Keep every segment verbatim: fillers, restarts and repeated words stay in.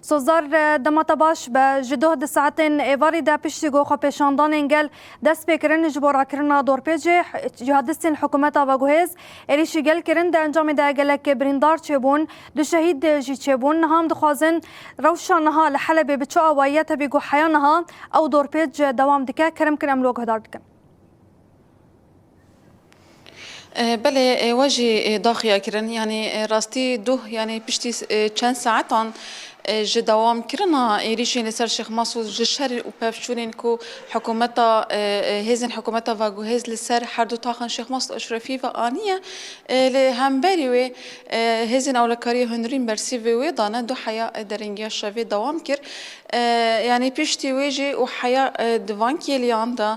Sozar, e, dema te baş be, ji doh di saetên êvarî de piştî ku xwepêşandanên gel dest pê kirin ji bo rakirina dorpêcê, cihadistên hikûmeta veguhêz êrîşî gel kirin, di encamê de gelek birîndar çêbûn, du şehîd jî çêbûn. Niha em dixwazin rewşa niha li Helebê bi çi awayî ye, tevî ku heya niha ew dorpêc dewam dike. Kerem kin em li we guhdar dikin. E, belê, e, we jî, e, daxuya kirin. Yanî, e, rastî duh, yanî piştî, e, çend saetan, e, ji dewamkirina êrîşên li ser Şêx Mesûd, ji şer û pevçûnên ku hikûmeta, e, e, hêzên hikûmeta veguhêz li ser her du taxên Şêx Mesûd Eşrefî ve aniye, e, li hemberî wê, e, hêzên ewlekariyê hundirîn bersîvê wê dane, du heya, e, derengiya şevê dewam kir. E, yanî piştî wê jî û heya, e, di van kêliyan de,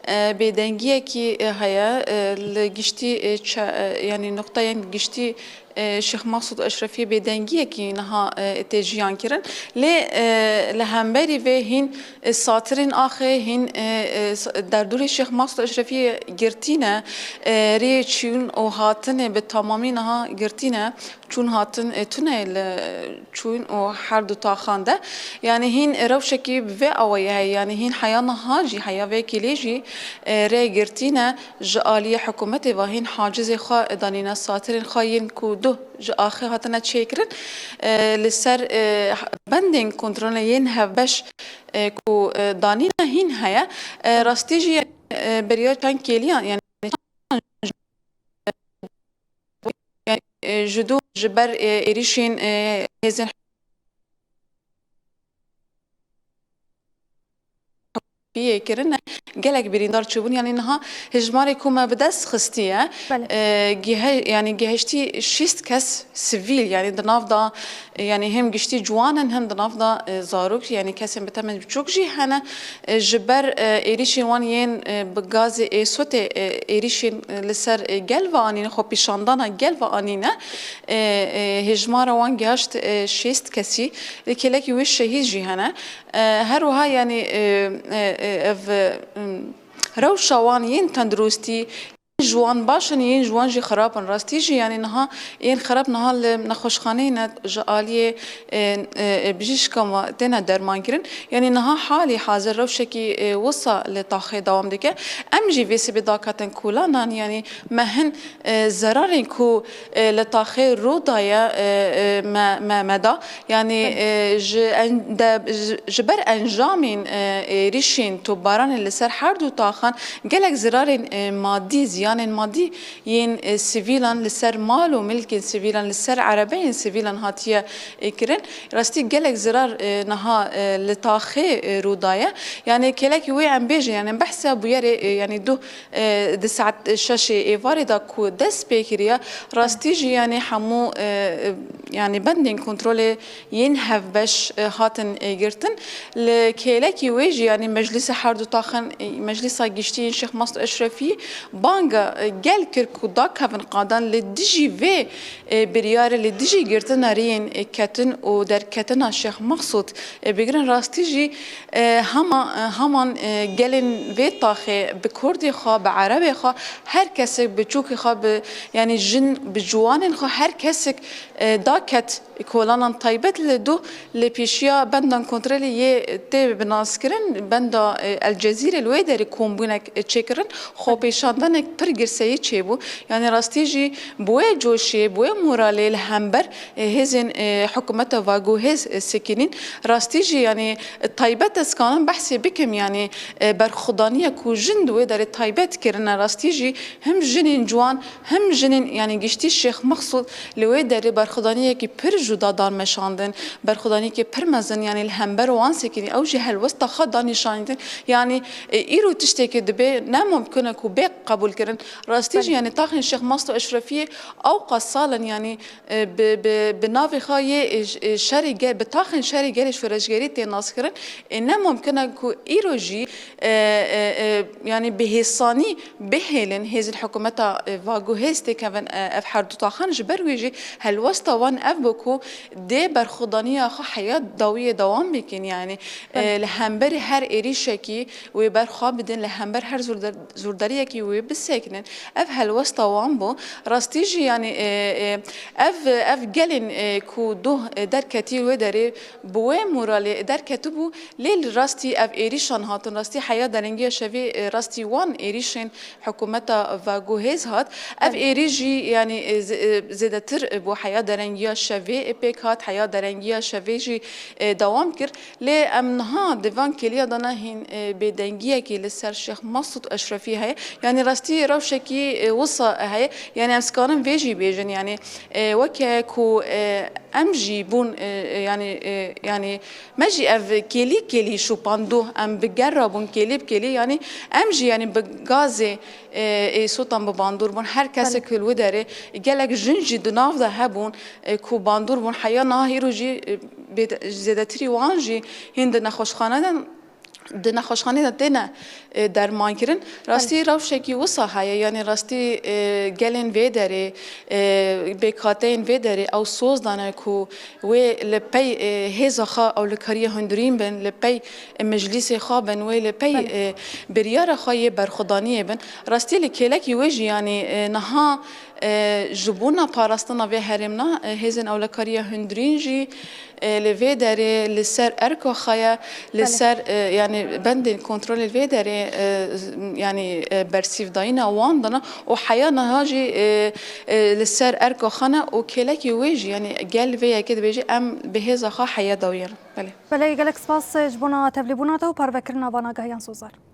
e, bêdengiyekî, e, heye, e, li giştî, e, çe-, e, yanî nuqteyên giştî, e, Şêx Mesûd Eşrefî bêdengiyekî niha, e, tê jiyan kirin. Lê, e, li hemberî vê hîn, e, satirên axê hîn, e, e, s-, derdorê Şêx Mesûd Eşrefî girtî ne, e, rê çûn û hatinê bi tamamî niha girtî ne. Çûn hatin, e, tune li çûn û her du taxan de. Yanî hîn rewşekî bi vê awayî heye. Yanî hîn heya niha jî, heya vê kêlê jî, e, rê girtîne ji aliyê hikûmetê ve hîn hacizê xwe danîne, satirên xwe yên ku duh ji axê hatine çêkirin, e, li ser, e, bendên kontrolê yên hevbeş, e, ku, e, danîne hîn heye. E, rastî jî, e, beriya çend kêliyan, yanî e, ji dû ji ber, e, êrîşên, e, hêzên piyê kirine gelek birîndar çêbûn. Yanî niha hejmarê ku me bi dest xistiye, Belê. e, gihe-, yanî gihiştî şêst kes sivîl, yanî di nav da, yanî hem giştî ciwan in, hem di nav da, e, zarok, yanî kesên bi temên biçûk jî hene. E, ji ber, e, êrîşên wan yên, e, bi gazê êsotê, e, êrîşên, e, li ser, e, gel ve anîne, xwepîşandana gel ve anîne, e, e, hêjmara wan gihaşt, e, şêst kesî. Lê kêlekî wê şehîd jî hene. E, her wiha, yanî, e, e, e, ev, e, rewşa wan yên tenduristî, ji wan baş in, yên ji wan jî xirab in. Rastî jî, yanî niha yên xirab niha li nexweşxaneyê ne, ji aliyê, e, e, bijîşkan ve têne derman kirin. Yanî niha halî hazir rewşekî, e, wisa li taxê dewam dike. Em jî vê sibê daketin kolanan, yanî me hin, e, zerarên ku, e, li taxê rû daye, e, e, me, me, me da. Yanî, e, ji en-, de, ji, ji ber encamên, e, êrîşên topbaranê li ser her du taxan gelek zirarên, e, madî, ziyanên madî yên, e, sivîlan li ser mal û milkên sivîlan, li ser erebeyên sivîlan hatiye, e, kirin. Rastî gelek zirar, e, niha, e, li taxê, e, rû daye. Yanî kêlekî wê em bêjin, yanî behsa bûyerê, e, yanî duh, e, di saet şeşê êvarê de ku dest pê kiriye, rastî jî, yanî hemû, e, e, yanî bendên kontrolê yên hevbeş, e, hatin, e, girtin. Li kêlekî wê jî, yanî meclîsa her du taxin, e, meclîsa giştî yên Şêx Mesûd Eşrefî banga, e, gel kir ku dakevin qadan li dijî vê, e, biryarê, li dijî girtina rêyên, e, ketin û derketina Şêx Mesûd, e, bigirin. Rastî jî, e, hema, e, heman, e, gelên vê taxê bi kurdê xwe, bi erebê xwe, her kesek bi çûkê xwe, bi, yanî jin, bi ciwanên xwe, her kesek, e, daket kolanan taybet li du, li pêşiya bendan kontrolê yê tê binaskirin, benda, e, El Cezîrê li wê derê kombûnek, e, çêkirin, xwepêşandanek pir girseyî çêbû. Yanî rastî jî bi wê coşê, bi wê moralê li hember, e, hêzên, e, hikûmeta veguhêz, e, sekinîn. Rastî jî, yanî, e, taybet ez kanim behsê bikim, yanî, e, berxwedaniya ku jin di wê derê taybet kirine, rastî jî hem jinên ciwan, hem jinên, yanî giştî Şêx Mexsûd li wê derê berxwedaniyekî pir cuda dan meşandin, berxwedaniyekî pir mezin, yanî li hember wan sekinî, ew jî helwesta xwe da nîşanîtin. Yanî, e, îro tiştekî dibe ne mumkin e ku bê qebûlkirin. Rastî jî, Belê. yanî taxên Şêx Mexsûd Eşrefiyê ewqas sal in, yanî, e, bi, bi, bi navê xwe yê, e, j-, e, şerê ge-, bi taxên şerê gelê şoreşgerî tê naskirin. E, ne mumkin e ku îro jî, e, e, e, yanî bi hêsanî bihêlin hêzên hikûmeta, e, veguhêz têkevin, e, ev her du taxan. Ji ber wê jî helwesta wan ev bû ku dê berxwedaniya xwe heya dawiyê dewam bikin. Yanî, e, Belê. li hemberî her êrîşekî wê berxwe bidin, li hember her zûrder-, zûrdariyekî wê bisekin. kirin. Ev helwesta wan bû. Rastî jî, yanî, e, e, ev, ev gelên, e, ku doh, e, derketî wê derê, bi wê moralê derketibû, lê li rastî ev êrîşan hatin. Rastî heya derengiya şevê, e, rastî wan êrîşên hikûmeta veguhêz hat. Ev Belê. êrîş jî, yanî, e, z-, e, zêdetir, e, bû, heya derengiya şevê, e, pêk hat, heya derengiya şevê jî, e, dewam kir. Lê em niha di van kêliya de ne hîn, e, bêdengiyekî li ser Şêx Mesûd Eşrefî heye. Yanî rastî rewşekî, e, wisa heye. Yanî em dikarin vê jî bêjin. Yanî, e, weke ku, e, em jî bûn, e, e, yanî, e, yanî me jî ev kêlî kêlî şopandû, em bi ger re bûn kêlî bi kêlî. Yanî em jî, yanî bi gazê, e, ê sotan bi bandor bûn. Her kesek Belê. li wê derê, gelek jin jî di nav de hebûn, e, ku bandor bûn. Heya niha hîro jî, e, bêde-, zêdetirî wan jî hîn di nexweşxane de, di nexweşxanê de têne, e, derman kirin. Rastî Belê. rewşekî wisa heye, yanî rastî, e, gelên vê derê, e, pêkhateyên vê derê ew soz dane ku wê li pey, e, hêza xwe ewlekariya hundirîn bin, li pey, e, meclîsê xwe bin, wê li pey, Belê. e, biryara xwe yê berxwedaniyê bin. Rastî li kêlekî wê jî, yanî, e, niha, e, ji bona parastina vê herêmna, e, hêzên ewlekariya hundirîn jî, e, li vê derê li ser erka xwe ye, li Belê. ser, e, yanî bendên kontrolê vê derê, e, yanî, e, bersîvdayîna wan dana û heya niha jî, e, e, li ser erka xwe ne û kêlekî wê jî, yanî gel vê yekê dibêje em bi hêza xwe heya dawiyane. Belê. Belê, gelek spas ji bona tevlîbûna te û parvekirina vana gehiyan Sozar.